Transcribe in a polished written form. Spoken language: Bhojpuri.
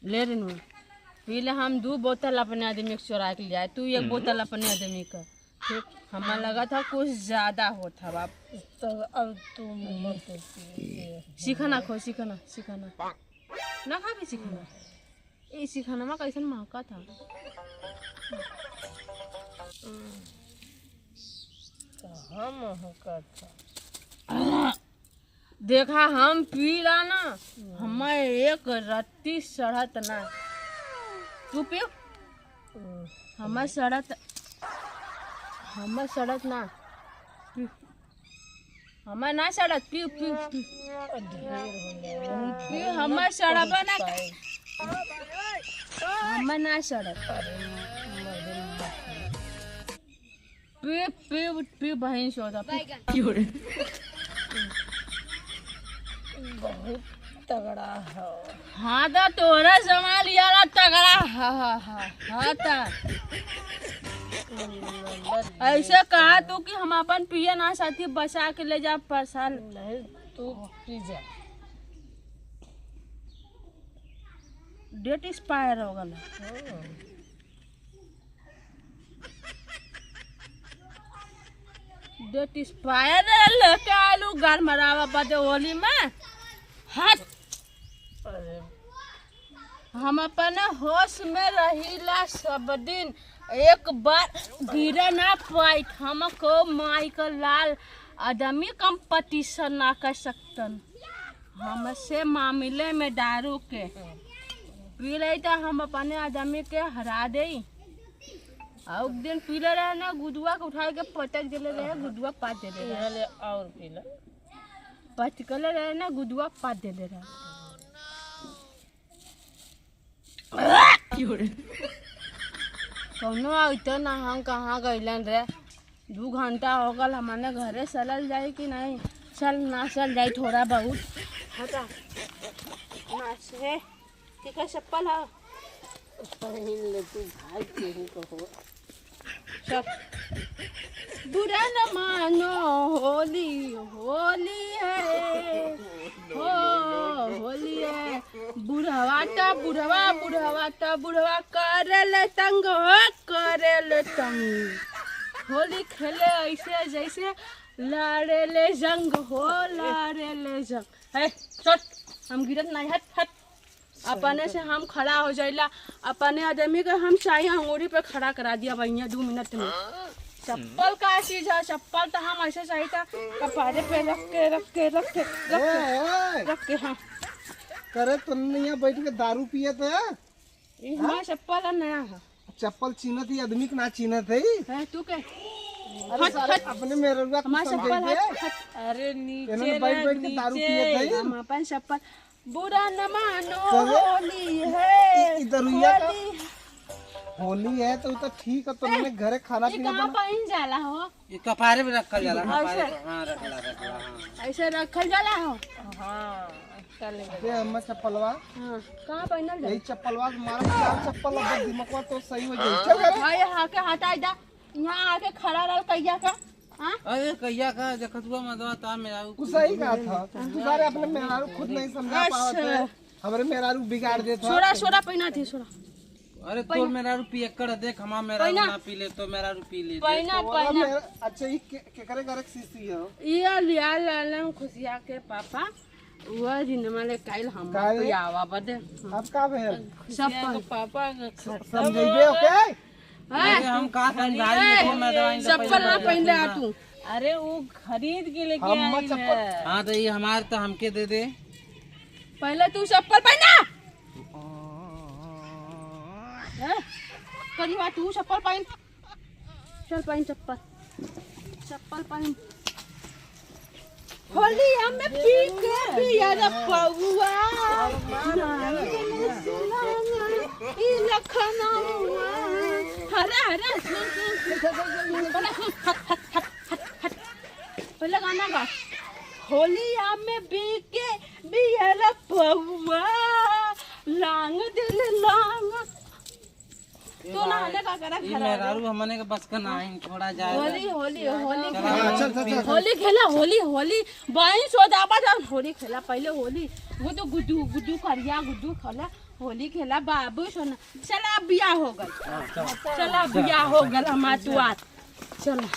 ले रे नु पी ले। हम दो बोतल अपने आदमी के चुरा के ले आए, तू एक बोतल अपने आदमी का। ठीक, हमें लगा था कुछ ज्यादा होता बाप। तो अब तू मत पी। सीखना खो, सीखना सीखना ना खा भी सीखना। ए सीखना में कैसन महका था। कहाँ महका था? देखा हम पी ला ना, हमें एक रत्ती सड़त ना। तू पियो, हमें सड़त, हमें सड़त ना। पी, हमें ना सड़त। पियो पियो पियो पियो, हमें सड़बा ना, हमें ना सड़त। पी पी पी बहन सोदा पी। बहुत तगड़ा है। हाँ तो तोरा जमा लिया ला तगड़ा। हाँ हाँ हाँ हाँ ता ऐसे कहा तू कि हम अपन पिए ना साथी बचा के ले जा परसाल। नहीं तू पी जा। डेट एक्सपायर हो गल। डेट एक्सपायर लेके आलू गाल मरावा बदे होली में। हट, अरे हम अपन होश में रहिला सब दिन, एक बार गिरे ना पाई। हमको माई का लाल आदमी कंपटीशन ना कर सकतन हमसे मामले में। दारू के पी रही तो हम अपने आदमी के हरा दे। और एक दिन पीले रहे ना, गुदुआ के उठा के पटक दिले रहे, गुदुआ पात दिले रहे। ले और पी ले। पटकले रहे ना, गुदुआ पात दिले रहे। कौनो आते ना, हम कहाँ गइलन रे? 2 घंटा हो गल हमारे घरे। चलल जाए कि नहीं? चल ना चल जाए थोड़ा बहुत। हटा ना से केकर चप्पल है? पहन ले तू, भाई केहू कहो। सब बुरा न मानो, होली होली है, हो होली है। बुढ़वा ता बुढ़वा, बुढ़वा ता बुढ़वा करेले तंग, हो करेले तंग। होली खेले ऐसे जैसे लड़ेले जंग, हो लड़ेले जंग। है चल, हम गिरत नहीं। हट हट, अपने से हम खड़ा हो जाइला। अपने आदमी के हम चाहे अंगूरी पे खड़ा करा दिया भैया 2 मिनट में। चप्पल का चीज है? चप्पल तो हम ऐसे चाहिए था कपारे पे रख के रख के रख के रख के रख के। हाँ करे तुमने यहाँ बैठ के दारू पिए थे? ये हमारा चप्पल है, नया है। चप्पल चीनत ही आदमी के ना चीनत है। है तू के अरे सारे अपने मेरे हमारा चप्पल है। अरे नीचे इन्होंने बैठ बैठ के दारू पिए थे। हम अपन चप्पल बुरा न मानो, होली है। इधर होली है तो ठीक है। तुमने घरे खाना पीना कहाँ पहन जाला हो? ये कपारे में रखल जाला। हां रखला रखला। हां ऐसे रखल जाला हो। हां चल दे अम्मा चप्पलवा। हां कहां पहनल जाला? यही चप्पलवा मारा चार चप्पल अब दिमागवा तो सही हो जाई। चल घरे। भाई आके हटाई दा, यहां आके खड़ा रह कहिया का। हां अरे कहिया का देखत हुआ मदवा ता मेरा कुछ सही कहा था तू। सारे अपने मेहरारू खुद नहीं समझा पावत है, हमरे मेहरारू बिगाड़ देता। सोरा सोरा पहना थी सोरा। अरे तोर मेरा रुपये कर देख, हमा मेरा ना पी ले तो मेरा रुपी ले। पहना पहना। अच्छा ये केकरे करे सीसी हो? ये लिया लालन खुशिया के पापा वो दिन माले काइल हम आवा बदे। अब का भेल? सब पापा समझइबे। ओके अरे हम का समझाई तो मैं दवाई चप्पल ना पहन ले आ तू। अरे वो खरीद के लेके आई है। हां तो ये हमार तो हमके दे दे। पहले तू चप्पल पहना। करीबा तू चप्पल पहन। चल पहन चप्पल, चप्पल पहन। होली हमें पी के पियर पौआ लखनऊआ। हरे हरे पहले गाना गा। होली हमें पी के बियर पौआ लांग दिल लांग। तो ना आने का करा ई मेहरारू हमने के बस का नहीं थोड़ा जाए। होली होली होली खेला, होली खेला, होली होली बाई सो दाबा जा। होली खेला पहले होली। वो तो गुड्डू गुड्डू करिया गुड्डू खेला। होली खेला बाबू सोना। चला अब बियाह हो गल, चला बियाह हो गल हमार दुआर। चला।